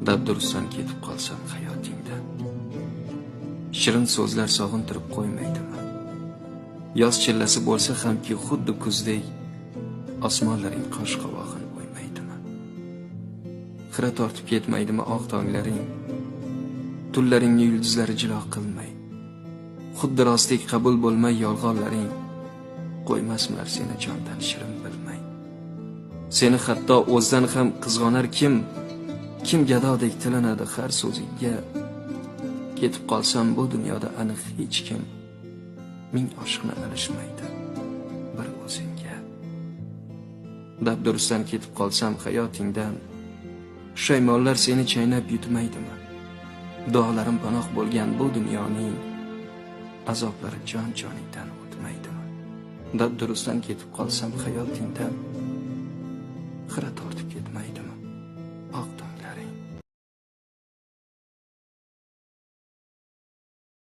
Dabdurustdan ketib qolsam hayotingdan, shirin so'zlar sog'intirib qo'ymaydimi? Yoz chillasi bo'lsa hamki xuddi kuzdek, osmonlaring qosh qovog'ini o'ymaydimi? Xira tortib ketmaydimi oq tonglaring, tunlaringni yulduzlari jilo qilmay, xuddi rostlik qabul bo'lmay yolg'onlaring, qo'ymasmilar seni jondan shirin bilmay. Seni hatto o'zidan ham qizg'onar kim, kim gadodek tilanadi har so'zingga. Ketib qolsam bu dunyoda aniq hech kim ming oshiqni alishmaydi bir o'zingga. Dabdurustdan ketib qolsam hayotingdan, pushaymonlar seni chaynab yutmaydimi? Duolarim panoh bo'lgan bu dunyoning azoblari jon joningdan o'tmaydimi? Dabdurustdan ketib qolsam hayotingdan, xira tortib